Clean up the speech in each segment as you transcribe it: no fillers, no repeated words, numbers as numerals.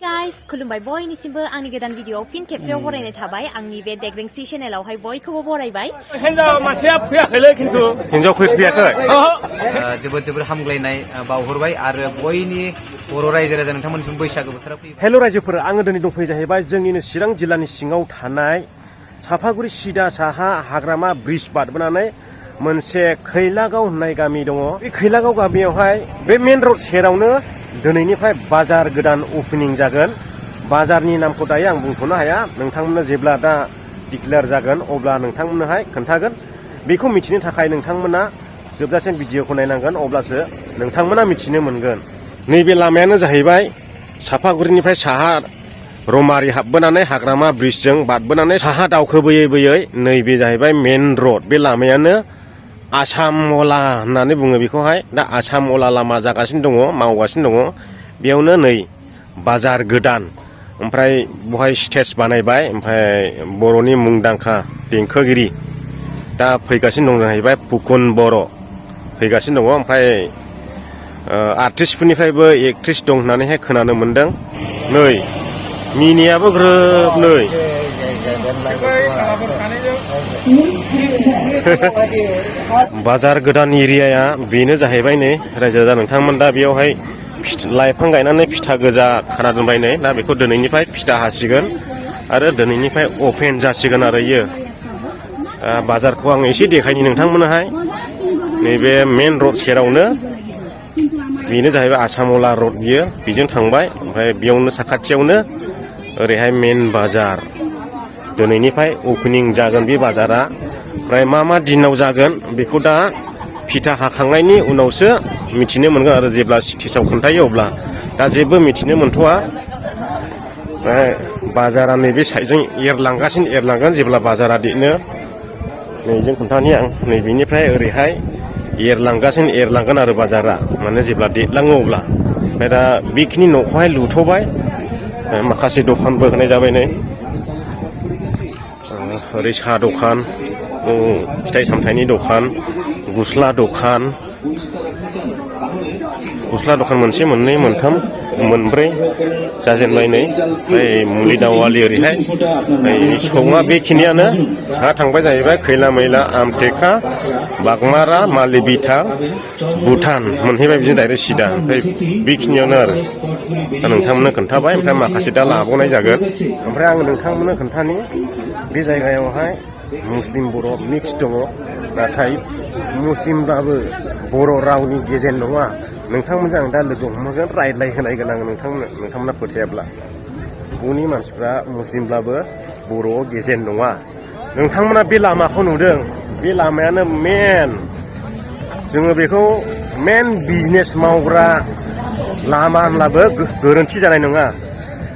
Guys, खुलुमबाय बयनिसिमबो आंनि गोदान भिडिअ फिन खेबसेयाव बरायनाय थाबाय आंनि बे देग्रेंसि चेनेलावहाय बयखौबो बरायबाय हिनजाव मानसिया फैयाखैलै खिन्थु हिनजाव फैयाखै जोबोद बावहरबाय आरो बयनि बर' रायजो राजा नोंथांमोननिसिम बैसागो बोथोराव फैयो। हेल' रायजोफोर आङो दिनै दंफैयो जाहैबाय जोंनिनो चिरां जिल्लानि सिङाव थानाय साफागुरि सिदा साहा हाग्रामा ब्रिज बारबोनानै मोनसे खैलागाव होननाय गामि दङ। बे खैलागाव गामियावहाय बे मेन रड सेरावनो दिनैनिफ्राय बाजार गोदान अपेनिं जागोन। बाजारनि नामखौ दायो आं बुंथ'नो हाया, नोंथांमोननो जेब्ला दा डिक्लेयार जागोन अब्ला नोंथांमोननोहाय खोन्थागोन। बेखौ मिथिनो थाखाय नोंथांमोना जोबजासिम भिडिअखौ नायनांगोन, अब्लासो नोंथांमोना मिथिनो मोनगोन। नैबे लामायानो जाहैबाय साफागुरिनिफ्राय साहा रमारि हाबबोनानै हाग्रामा ब्रिजजों बारबोनानै साहा दावखोबोयै बोयै नैबे जाहैबाय मेन रड। बे लामायानो आसामला होननानै बुङो बेखौहाय। दा आसामला लामा जागासिनो दङ, मावगासिनो दङ। बेयावनो नै बाजार गोदान, ओमफ्राय बहाय स्टेज बानायबाय, ओमफ्राय बर'नि मुंदांखा देंखोगिरि दा फैगासिनो दं जाहैबाय फुकन बर' फैगासिनो दङ। ओमफ्राय आर्टिस्टफोरनिफ्रायबो एक्ट्रिस दं होननानैहाय खोनानो मोन्दों। नै मिनियाबो ग्रोब नै बाजार गोदान एरियाया बेनो जाहैबाय। नै रायजो राजा नोंथांमोन दा बेयावहाय लाइफां गायनानै फिथा गोजा खाना दोनबाय। नै दा बेखौ दिनैनिफ्राय फिथा हासिगोन आरो दिनैनिफ्राय अपेन जासिगोन आरो इयो। बाजारखौ आं एसे देखायनि नोंथांमोननोहाय। नैबे मेन रड सेरावनो बेनो जाहैबाय आसामला रड, बियो बेजों थांबाय। ओमफ्राय बेयावनो साखाथियावनो ओरैहाय मेन बाजार दिनैनिफ्राय अपेनिं जागोन बे बाजारा। ओमफ्राय मा दिनाव जागोन बेखौ दा फिथा हाखांनायनि उनावसो मिथिनो मोनगोन आरो जेब्ला स्टेजाव खोन्थायो अब्ला दा जेबो मिथिनो मोनथ'वा। बाजारा नैबे साइडजों एरलांगोन जेब्ला बाजारा देनो। नैजों खोन्थानि आं नैबेनिफ्राय ओरैहाय एरलांगोन आरो बाजारा माने जेब्ला देरलाङो अब्ला। ओमफ्राय दा बेखिनि न'खौहाय लुथ'बाय, माखासे दखानबो होनाय जाबाय। नै ओरै साहा दखान, फिथाइ सामथाइनि दखान, गस्ला दखान मोनसे मोननै मोनथाम मोनब्रै जाजेनबाय। नै ओमफ्राय मुलि दावालि ओरैहाय सङा बेखिनियानो। साहा थांबाय जाहैबाय खैला मैला, आमटेका, बागमारा, मालिबिथा, भुटान मोनहैबाय बिदिनो डाइरेक्ट सिदा। ओमफ्राय बेखिनियावनो आरो दा नोंथांमोननो खोन्थाबाय। ओमफ्राय माखासे दा लाबावनाय जागोन। ओमफ्राय आं नोंथांमोननो खोन्थानि बे जायगायावहाय मुस्लिम बर' मिक्स दङ, नाथाय मुस्लिमब्लाबो बर' रावनि गेजेन नङा। नोंथांमोनजों आं दा लोगो हमगोन, रायज्लायहोनायगोन आङो नोंथांमोना फोथायाब्ला। बुहुनि मानसिफ्रा मुस्लिमब्लाबो बर'आव गेजेन नङा। नोंथांमोना बे लामाखौ नुदों, बे लामायानो मेन, जोङो बेखौ मेन बिजनेस मावग्रा लामा होनब्लाबो गोरोन्थि जानाय नङा।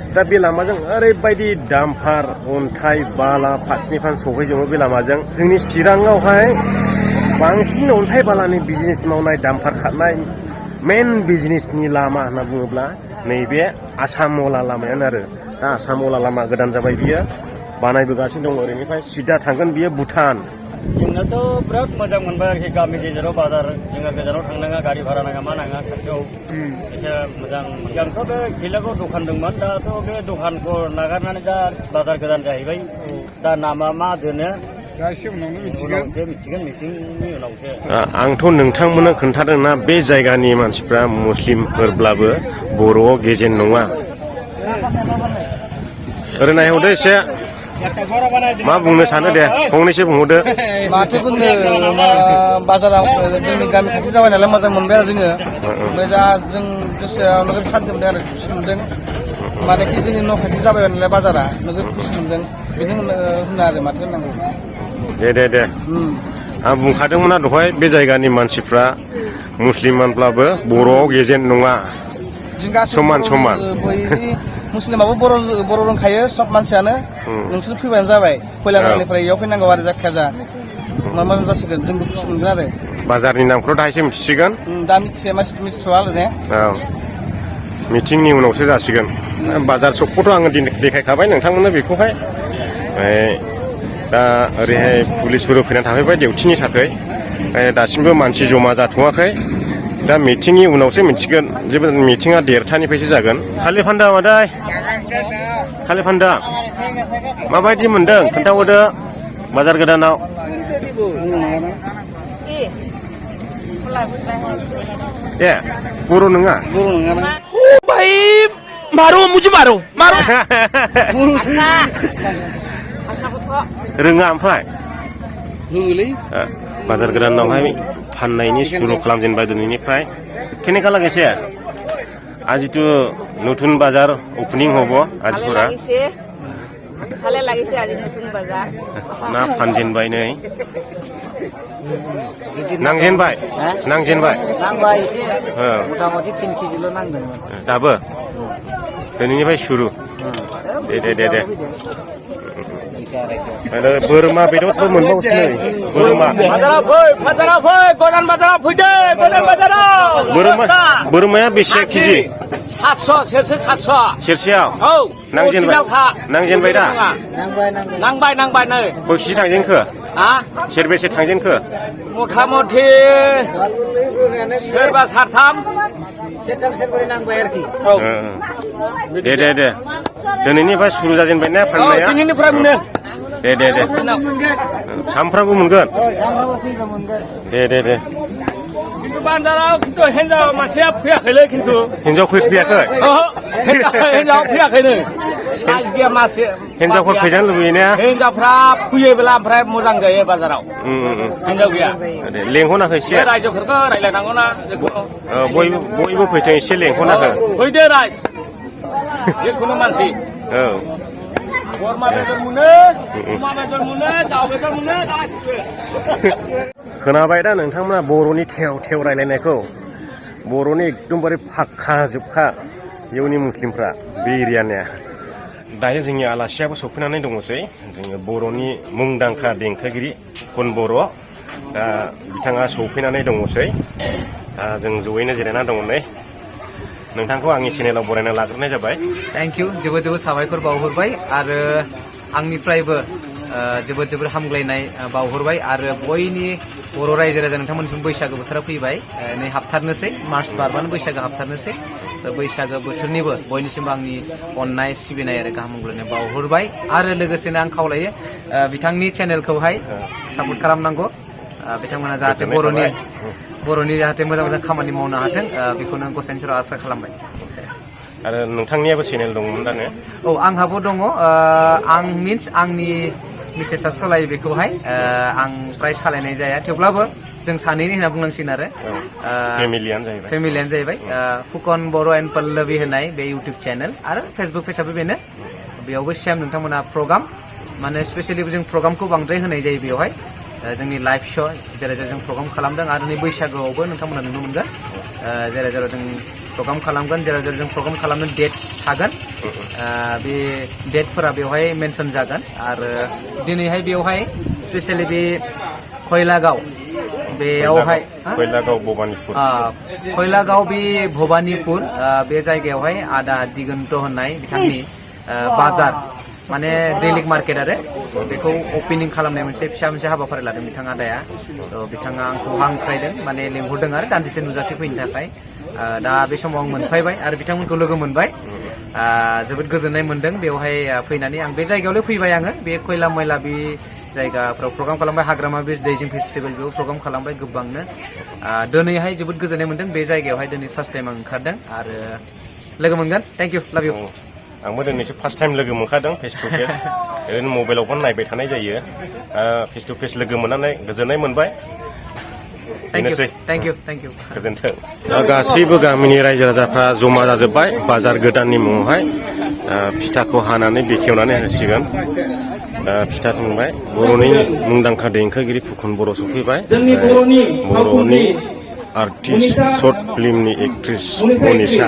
दा बे लामाजों ओरैबायदि दामफार अन्थाइ बाला फारसेनिफ्राय सौहैजोबो बे लामाजों। जोंनि चिराङावहाय बांसिन अन्थाइ बालानि बिजनेस मावनाय, दामफार खारनाय मेन बिजनेसनि लामा होनना बुङोब्ला नैबे आसामला लामायानो आरो। दा आसामला लामा गोदान जाबाय, बियो बानायबोगासिनो दङ। ओरैनिफ्राय सिदा थांगोन बियो भुटान। जोंनाथ' बिराद मोजां मोनबाय आरोखि, गामि गेजेराव बाजार, जोंहा गोजानाव थांनाङा, गारि भारा नाङा मा नाङा, खाथियाव एसे मोजां। आंथ' बे खैलागाव दखान दंमोन, दाथ' बे दखानखौ नागारनानै दा बाजार गोदान जाहैबाय। दा नामा मा दोनो उनावसो मिथिगोन, मिथिंनि उनावसो। आंथ' नोंथांमोननो खोन्थादोंना बे जायगानि मानसिफ्रा मुस्लिमफोरब्लाबो बर'आव गेजेन नङा। ओरै नायहरदो एसे, मा बुंनो सानो दे, फंनैसो बुंहरदो। माथो बुंनो, बाजाराव जोंनि गामि खाथि जाबाय नालाय मोजां मोनबाय आरो जोङो। ओमफ्राय दा जों गोसोआव नोगोद सान्थि मोनदों आरो खुसि मोनदों। मानेखि जोंनि न' खाथि जाबाय नालाय बाजारा, नोगोद खुसि मोनदों। बेनो होनो आरो माथो होननांगौ। दे आं बुंखादोंमोन दहाय, बे जायगानि मानसिफ्रा मुस्लिमानब्लाबो बर'आव गेजेन नङा, समान। मुस्लिमाबो बर' रोंखायो सब मानसियानो। नोंसोर फैबानो जाबाय, खैलागावनिफ्राय इयाव फैनांगौ आरो जायखिया जा मोजां जासिगोन, जोंबो खुसि मोनगोन आरो। बाजारनि नामखौथ' दाहायसो मिथिसिगोन। दा मिथिथ'वा आरो ने। औ, मिटिंनि उनावसो जासिगोन। बाजार सकखौथ' आङो देखायखाबाय नोंथांमोननो बेखौहाय। दा ओरैहाय पुलिसफोर फैनानै थाफैबाय डिउटिनि थाखाय। दासिमबो मानसि जमा जाथ'वाखै। दा मिटिंनि उनावसो मिथिगोन जेबो मिटिङा देरथानिफ्रायसो जागोन खालि फान्दा मादै खालि फान्दा माबायदि मोनदों खोन्थाहरदो बाजार गोदानाव ए बर' नङा भाई मारो मुझे मारो रोङा ओमफ्राय बाजार गोदानावहाय फाननायनि सुरु खालामजेनबाय दिनैनिफ्राय केनेका लागैसे আজিতো নতুন বাজার ওপেনিং হব আজিপুরা ভালে লাগিছে আজি নতুন বাজার না ফানজেনবাই नै নাংজেনবাই নাংবাই এসে মোটামুটি 3 কেজিল' নাंदोंमोन दाबो दिनैनिफ्राय सुरु दे आरो बोरमा बेदरबो मोनबावोसो नै बोरमा बाजाराव फै गोदान बाजाराव फैदो गोदान बाजाराव बोरमाया बेसे केजि 700 सेरसे 700 सेरसेयाव औ नांजेनबाय दा नांबाय नै खय केजि थांजेनखो हा सेरबेसे थांजेनखो मथा मथि सोरबा सारथाम सेरब्रै नांबाय आरोखि औ दे दिनैनिफ्राय सुरु जाजेनबाय ना फाननाया दिनैनिफ्राय मोनो दे सामफ्रामबो मोनगोन दे खिन्थु बाजाराव खिन्थु हिन्जाव मानसिया फैयाखैलै खिन्थु हिन्जाव फैयाखै हिन्जाव फैयाखैनो साइज गैया मासे हिन्जावफोर फैजानो लुबैयोना हिन्जावफ्रा फैयोब्ला ओमफ्राय मोजां जायो बाजाराव हिन्जाव गैया लेंहरनाखै एसे रायजोफोरखौ रायलायनांगौना बयबो फैथों एसे लेंहरनाखै फैदो रायज जिखुनु मानसि औ बोरमा बेदर मोनो अमा बेदर मोनो दाउ बेदर मोनो गासिबो खोनाबाय दा नोंथांमोना बर'नि थेव रायलायनायखौ बर'नि एकदमबारे फाक्का जोबखा इउनि मुस्लिमफ्रा बे एरियानिया दायो जोंनि आलासियाबो सफैनानै दङसै जोङो बर'नि मुंदांखा देंखोगिरि खन बर' दा बिथाङा सफैनानै दङसै जों जयैनो जिरायना दङ नै नोंथांखौ आंनि चेनेलाव बरायना लाग्रोनाय जाबाय थेंक इउ जोबोद साबायखर बावहरबाय आरो आंनिफ्रायबो जोबोद हामग्लायनाय बावहरबाय आरो बयनि बर' रायजो राजा नोंथांमोननिसिम बैसागो बोथोरा फैबाय नै हाबथारनोसै मार्च बारबानो बैसागो हाबथारनोसै बैसागो बोथोरनिबो बयनिसिमबो आंनि अननाय सिबिनाय आरो गाहाम हामग्लायनाय बावहरबाय आरो लोगोसेनो आं खावलायो बिथांनि चेनेलखौहाय सापर्ट खालामनांगौ बिथांमोना जाहाथे बर'नि जाहाथे मोजां खामानि मावनो हाथों बेखौनो गसाइनि सेराव आसा खालामबाय आरो नोंथांनियाबो चेनेल दंमोन दानो औ आंहाबो दङ आं मिन्स आंनि मिसेसआ सालायो बेखौहाय आं प्राय सालायनाय जाया थेवब्लाबो जों सानैनि होनना बुंनांसिगोन आरो फेमिलियानो जाहैबाय फुकन बर' एन्ड पल्लबी होनाय बे इउटुब चेनेल आरो फेसबुक पेजाबो बेनो बेयावबो सेम नोंथांमोना प्रग्राम माने स्पेसियेलि जों प्रग्रामखौ बांद्राय होनाय जायो बेवहाय जोंनि लाइभ श' जेरै जों प्रग्राम खालामदों आरो नै बैसागोआवबो नोंथांमोना नुनो मोनगोन जेरै जों प्रग्राम खालामगोन जेराव जों प्रग्राम खालामनो डेट थागोन बे डेटफोरा बेवहाय मेनसन जागोन आरो दिनैहाय बेवहाय स्पेसियेलि बे खयलागाव बेयावहाय खयलागाव बे भबानिपुर बे जायगायावहाय आदा दिगन्त होननाय बिथांनि बाजार माने दैलिक मार्केट आरो बेखौ अपेनिं खालामनाय मोनसे हाबाफारि लादों बिथाङा आदाया बिथाङा आंखौ हांख्रायदों माने लेंहरदों आरो दान्दिसे नुजाथि फैनो थाखाय दा बे समाव आं मोनफैबाय आरो बिथांमोनखौ लोगो मोनबाय जोबोद गोजोननाय मोनदों बेवहाय फैनानै आं बे जायगायावनो फैबाय आङो बे खयला मैला बे जायगाफ्राव प्रग्राम खालामबाय हाग्रामा ब्रिज दैजिं फेस्टिभेल बेयाव प्रग्राम खालामबाय गोबांनो दिनैहाय जोबोद गोजोननाय मोनदों बे जायगायावहाय दिनै फार्स्ट टाइम आं ओंखारदों आरो लोगो मोनगोन थेंक इउ लाभ इउ आंबो दिनैसो फार्स्ट टाइम लोगो मोनखादों फेस टु फेस ओरैनो मबाइलावबो नायबाय थानाय जायो फेस टु फेस लोगो मोननानै गोजोननाय मोनबाय थेंक इउ गोजोन्थों गासैबो गामिनि रायजो राजाफ्रा जमा जाजोब्बाय बाजार गोदाननि मुङावहाय फिथाखौ हानानै बेखेवनानै होसिगोन फिथा थांबाय बर'नि मुंदांखा देंखोगिरि फुकन बर' सफैबाय बर'नि आर्टिस्ट सर्ट फिल्मनि एक्ट्रिस मनिषा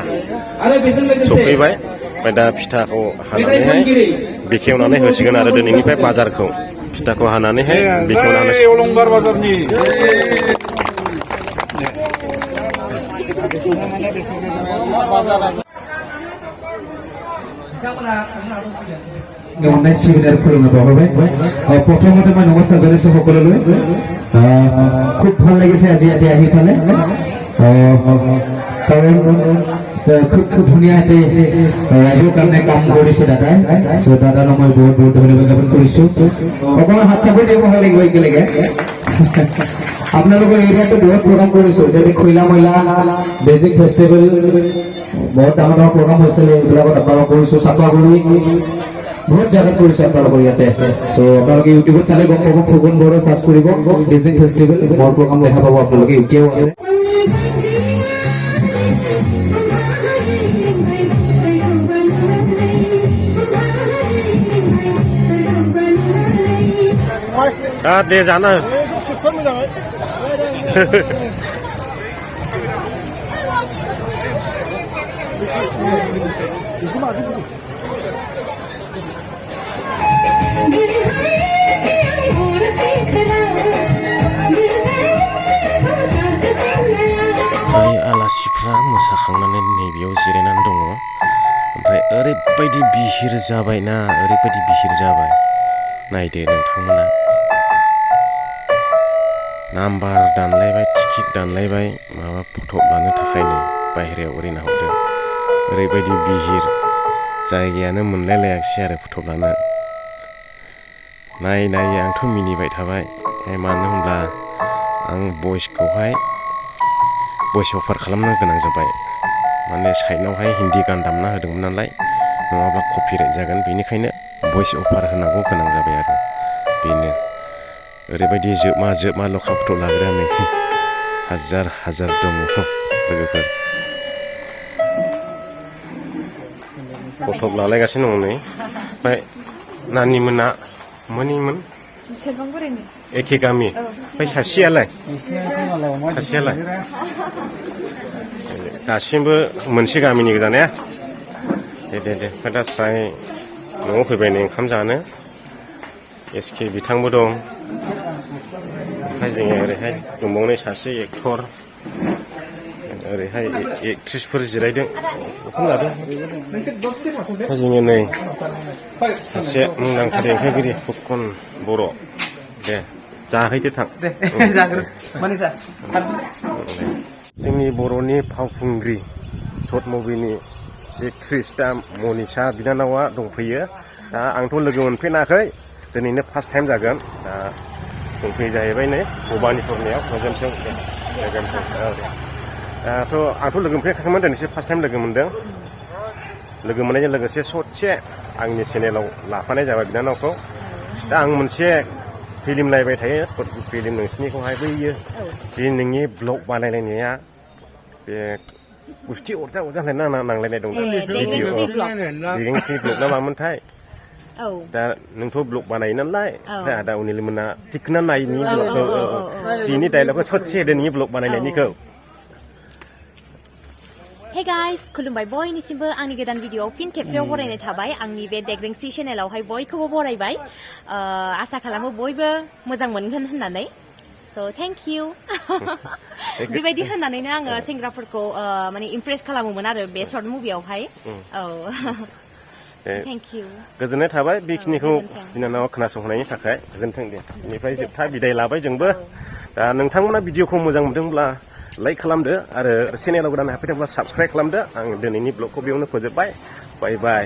सफैबाय ओमफ्राय दा फिथाखौ हानानैहाय बेखेवनानै होसिगोन आरो दिनैनिफ्राय बाजारखौ फिथाखौ हानानैहाय बेखेवनानै अलंबार बाजारनि অনলাইন সেমিনার খুলনা বাবাই প্রথমতে মই নমস্কাৰ জনাইছো সকলোলৈ খুব ভাল লাগিছে আজি আহি পালে কাৰণ খুব ধুনীয়াকৈ ৰাইজৰ কাৰণে কাম কৰিছে দাদাই চ' দাদাক মই বহুত বহুত ধন্যবাদ জ্ঞাপন কৰিছোঁ অকণমান হাত চাপৰি দিব ভাল লাগিব একেলগে আপোনালোকৰ এৰিয়াটো বহুত প্ৰগ্ৰাম কৰিছোঁ যেনে খৈলা মৈলা বেজিক ফেষ্টিভেল বহুত ডাঙৰ ডাঙৰ প্ৰগ্ৰাম হৈছিলে এইবিলাকত আপোনালোক কৰিছোঁ চাপাগুৰি বহুত জাগাত কৰিছে আপোনালোকৰ ইয়াতে চ' আপোনালোকে ইউটিউবত চালে গম পাব ফুকন বড়ো চাৰ্চ কৰিব বেজিক ফেষ্টিভেল মোৰ প্ৰগ্ৰাম দেখা পাব আপোনালোকে এতিয়াও আছে दे जाना आलासिफ्रा मोसाखांनानै नैबेयाव जिरायनानै दङ ओमफ्राय ओरैबायदि बिहिर जाबायना ओरैबायदि बिहिर जाबाय नायदो नोंथांमोना नाम्बार दानलायबाय टिकेट दानलायबाय माबा फट' लानो थाखायनो बाहेरायाव ओरै नाहरदों ओरैबायदि बिहिर जायगायानो मोनलायलायाखिसै आरो फट' लानो नायै आंथ' मिनिबाय थाबाय मानो होनब्ला आं भइसखौहाय भइस अफार खालामनो गोनां जाबाय माने साइडआवहाय हिन्दी गान दामना होदोंमोन नालाय नङाब्ला कपिराइट जागोन बेनिखायनो भइस अफार होनांगौ गोनां जाबाय आरो बेनो ओरैबायदि जोबमा लखा फट' लाग्रा नै हाजार दङ लोगोफोर फट' लालायगासिनो दङ नै ओमफ्राय नानिमोना मोनैमोन एखे गामि ओमफ्राय सासेयालाय दासिमबो मोनसे गामिनि गोजानाया दे ओमफ्राय दा स्राय न'आव फैबाय नै ओंखाम जानो एसके बिथांबो दं ओमफ्राय जोङो ओरैहाय दंबावनाय सासे एक्टर ओरैहाय एक्ट्रिसफोर जिरायदों ओंखाम जादों ओमफ्राय जोङो नै सासे मुंदांखा देंखोगिरि फुकन बर' दे जाहैदो थां जोंनि बर'नि फावखुंग्रि सर्ट मुभिनि एक्ट्रिस दा मनिषा बिनानावा दंफैयो दा आंथ' लोगो मोनफेराखै दिनैनो फार्स्ट टाइम जागोन दा दंफैयो जाहैबाय नै भबानि टर्नियाव गोजोन्थों दाथ' आंथ' लोगो मोनफेराखैमोन दिनैसो फार्स्ट टाइम लोगो मोनदों लोगो मोननायजों लोगोसे ससे आंनि चेनेलाव लाफानाय जाबाय बिनानावखौ दा आं मोनसे फिल्म नायबाय थायो सर्ट फिल्म नोंसिनिखौहाय बैयो जि नोंनि ब्लग बानायलायनाया बे गुस्थि अरजा नांलायनाय दं भिडिअ दिरेंसि ब्लग ना मामोनथाय दा नोंथ' ब्लग बानायो नालाय दा आदा अनिल मोना थिखोना नायनि ब्लगखौ बिनि डायलगखौ ससे होदो नोंनि ब्लग बानायनायनिखौ Hey guys, खुलुमबाय बयनिसिमबो आंनि गोदान भिडिअआव फिन खेबसेयाव बरायनाय थाबाय आंनि बे देग्रेंसि चेनेलावहाय बयखौबो बरायबाय आसा खालामो बयबो मोजां मोनगोन होननानै स' थेंक इउ बेबायदि होननानैनो आङो सेंग्राफोरखौ माने इमप्रेस खालामोमोन आरो बे सर्ट मुभियावहाय थेंक इउ गोजोननाय थाबाय बेखिनिखौ बिनानावा खोनासंहोनायनि थाखाय गोजोन्थों दे बेनिफ्राय जोबथा बिदाय लाबाय जोंबो दा नोंथांमोना भिडिअखौ मोजां मोनदोंब्ला लाइक खालामदो आरो चेनेलाव गोदान हाबफैदोंब्ला साबस्क्राइब खालामदो आं दिनैनि ब्लगखौ बेयावनो फोजोबबाय बाय